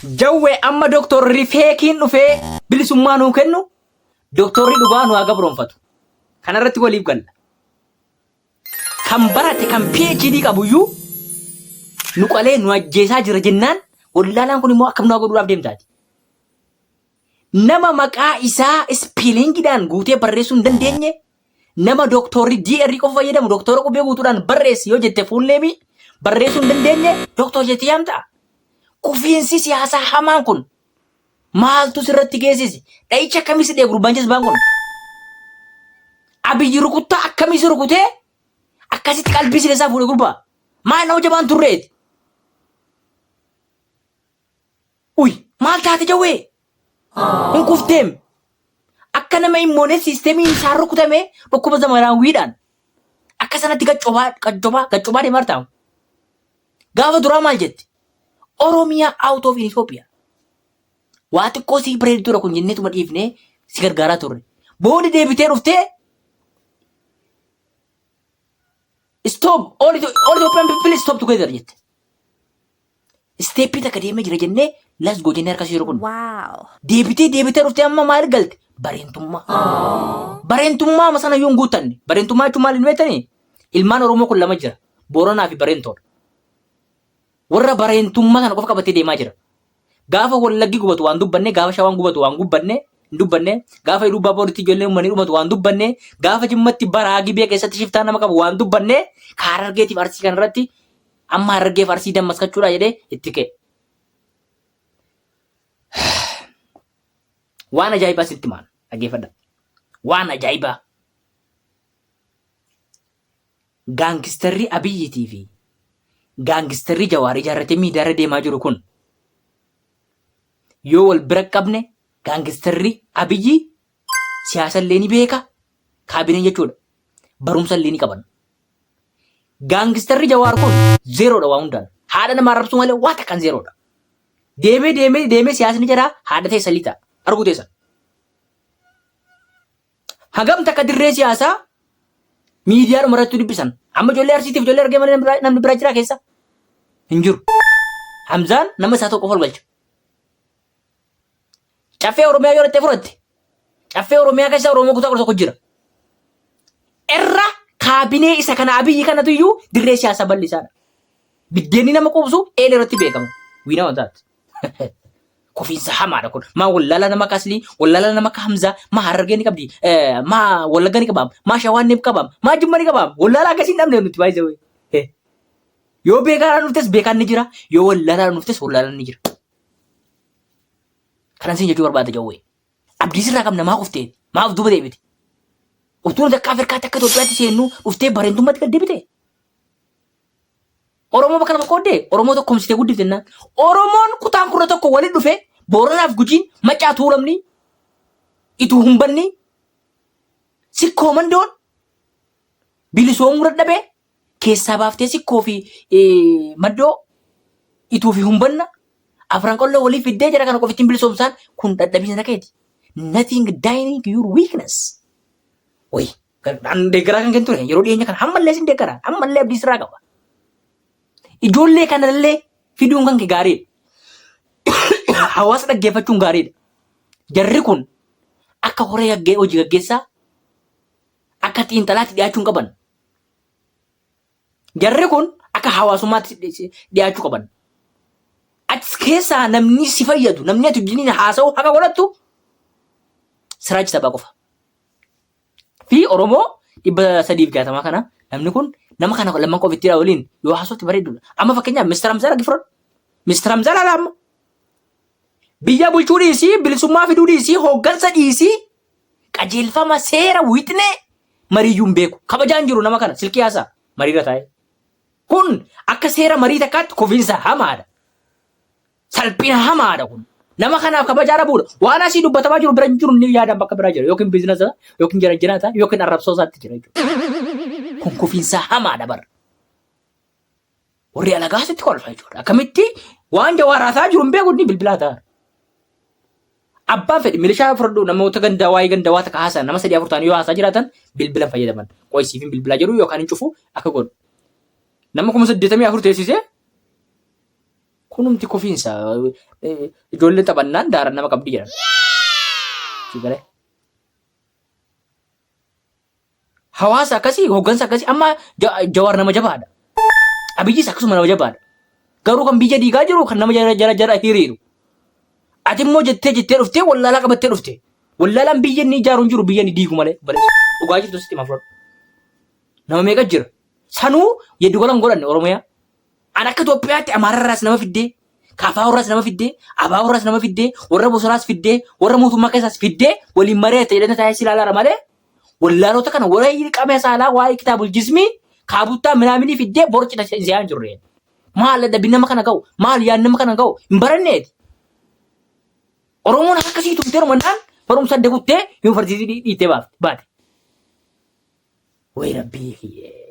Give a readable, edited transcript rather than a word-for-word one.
Jawwee amma doktorri feekiin dhufee bilisummaa nuu kennu doktorri dhugaa nu haa gabroonfatu. Kanarratti waliif galla. Kan barate kan PhD qabuyyuu nu qalee nu ajjeesaa jira jennaan wallaalaan kun immoo akkam nu haa godhuudhaaf deemtaati. Nama maqaa isaa ispiilingiidhaan guutee barreessuu hin dandeenye nama doktorri DR qofa fayyadamu doktora qubee guutuudhaan barreessi yoo jette fuulleemii barreessuu hin dandeenye doktor jettee yaamta. Kufiinsi siyaasaa hamaan kun maaltu sirratti geessise? Dha'icha akkamii si dhee gurbaan jazbaan kun? Abiyyi rukuttaa akkamii si rukutee akkasitti qalbii si keessaa fuudhe gurbaa? Maal nama jabaan turreeti? Uy maal taate jawwee? Hin kufteem. Akka nama immoonee siistemiin isaa rukutame dhukkuba zamanaawwiidhaan akka sanatti gaccobaa gaccobaa gaccobaa deemaa jirta. Gaafa duraa maal jette? Oromiyaa out of Ethiopia. Waa xiqqoo sii bareedduudha kun jenneetuma dhiifnee si gargaaraa turre. Booda deebitee dhuftee stop all Ethiopian people stop together jette. Isteeppii takka deemee jira jennee let's go jennee harka ishee rukunne. Wow. Deebitee deebitee dhuftee amma maal galte? Bareentummaa. Bareentummaa amma sana yoo hin guuttanne. Bareentummaa jechuun maal hin beektanii? Ilmaan Oromoo kun lama jira. Booranaa fi Bareentoodha. Warra bareentummaa kana qofa qabatee deemaa jira. Gaafa Wallaggi gubatu waan dubbanne, gaafa Shawaan gubatu waan gubbanne, hin dubbanne, gaafa Iluu Abbaa Booritti ijoolleen uummanni dhumatu waan dubbanne, gaafa Jimmatti baraa Gibee keessatti shiftaan nama qabu waan dubbanne, ka Harargeetiif Arsii kanarratti amma Harargeef Arsii dammaskachuudha jedhee itti ka'e. Waan ajaa'ibaa sitti maan dhaggeeffadha. Waan ajaa'ibaa. Gaangistarri Abiyyiitii fi gaangistarri Jawaar ijaarratee miidiyaarra deemaa jiru kun yoo wal bira qabne gaangistarri Abiyyi siyaasa illee ni beeka kaabineen jechuudha. Barumsa illee ni qaban. Gaangistarri Jawaar kun zeeroodha waa hundaan. Haadha nama arrabsuu malee waa takkaan zeeroodha. Deemee deemee deemee siyaasni jedhaa haadha teessa lixa. Arguu teessan. Hagam takka dirree siyaasaa miidiyaadhuma irratti dubbisan. Amma ijoollee Arsiitiif ijoollee Harargee malee namni biraa jiraa keessa hin jiru. Hamzaan nama isaa tokko qofa ol galcha. Caffee Oromiyaa yoo dhattee fudhatte caffee Oromiyaa keessa Oromoo kutaa 11 jira. Irra kaabinee isa kana Abiyyi kanatu iyyuu dirree siyaasaa bal'isaadha. Biddeenni nama quubsu eelee irratti beekama. We know that. Kufiinsa hamaadha kun. Maa wallaalaa nama akka Aslii, wallaalaa nama akka Hamzaa, maa Harargee ni qabdi, maa Wallagga ni qabaam, maa Shawaan ni qabaam, maa Jimma ni qabaam. Wallaalaa akkasii hin dhabne nuti baay'ee. Yoo beekaadhaan dhuftes beekaan ni jira, yoo wallaalaadhaan dhuftes wallaalaan ni jira. Kanan siin jechuu barbaada Jawwee. Abdii sirraa qabna maa kuftee? Maaf duuba deebite? Utuu nuti akka Afrikaatti akka Itoophiyaatti seennu dhuftee bareentummaatti gad deebite? Oromoo bakka lama qooddee Oromoo tokkomsitee guddifte jennaan. Oromoon kutaan 11 walitti dhufe Booranaaf Gujiin Maccaa Tuulamni Ituu Humbanni Sikkoo Mandoon bilisoomuu dadhabee keessaa baaftee Sikkoo fi Maddoo Ituu fi Humbanna Afran Qolloo walii fiddee jara kana qofittiin bilisoomsaan kun dadhabiinsa keeti. Nothing dying your weakness. Wayi. An deeggaraa kan ture yeroo dhiyeenya kana ammallee sin deeggara ammallee abdii sirraa qaba. Ijoollee kanallee fiduun kan kee gaariidha. Hawaasa dhaggeeffachuun gaariidha. Jarri kun akka horee hojii gaggeessaa akka xiinxalaatti dhiyaachuu hin qaban. Jarri kun akka hawaasummaatti dhiyaachuu qaban. Achi keessaa namni si fayyadu namni ati wajjiniin haasa'u haqa godhattu Siraaj Sabaa qofa. Fi Oromoo 360 kana namni kun nama kana lamman qofittiidha waliin yoo haasofte bareedduudha. Amma fakkeenyaaf Mr. Hamzaa dhaggeeffadhu. Mr. Hamzaa laala amma. Biyya bulchuu dhiisii, bilisummaa fiduu dhiisii, hooggansa dhiisii, qajeelfama seera wixnee mariiyyuu hin beeku. Kabajaan jiru nama kana silkii haasaa mariirra taa'ee. Kun akka seera marii takkaatti kufiinsa hamaadha. Salphina hamaadha kun. Nama kanaaf kabajaa dhabuudha. Waan asii dubbatamaa jiru bira hin jiru inni yaadaan bakka biraa jira. Yookiin biizinasa yookiin jarajjanaa ta'a yookiin arrabsoo isaatti jira jechuudha. Kun kufiinsa hamaadha bara. Warri alagaa asitti kolfa jechuudha. Akkamitti waan Jawaar haasaa jiru hin beeku inni bilbilaa ta'a. Abbaan fedhe milishaa fudhadhu namoota gandaa waa'ee gandaa waa takka haasan nama sadii afur ta'anii yoo haasaa jiraatan bilbilan fayyadaman. Qo'isiif hin bilbilaa jedhu yookaan hin cufu akka godhu. Nama 84,000 teessisee kun Kunumti kufiinsa ijoolleen taphannaan daaran nama qabdi jedhan. Si galee? Hawaasa akkasii hoggansa akkasii amma Jawaar nama jabaadha. Abiyyis akkasuma nama jabaadha. Garuu kan biyya diigaa jiru kan nama jala jala jala hiriiru. Ati immoo jettee jettee dhuftee wallaalaa qabattee dhufte. Wallaalaan biyya inni ijaaru hin jiru biyya inni diigu malee. Obboleessa. Dhugaa jirtu sitti hima fudhadhu. Nama meeqa jira? Sanuu giddu gala hin godhanne Oromiyaa. An akka Itoophiyaatti Amaararraas nama fiddee, Kaafaawurraas nama fiddee, Abaawurraas nama fiddee, warra bosonaas fiddee, warra mootummaa keessaas fiddee waliin mari'atte jedhanii taa'ee si ilaalaara malee wallaalota kana warra qamee saalaa waa'ee kitaabul jismii kaabuttaa minaaminii fiddee borcita si'aan jiru. Maal dadhabbiin nama kana ga'u? Maal yaan nama kana ga'u? Hin baranneeti. Oromoon akkasii tumtee mannaan barumsa adda kuttee yuunivarsiitii dhiittee baate. Way rabbii kiyyee.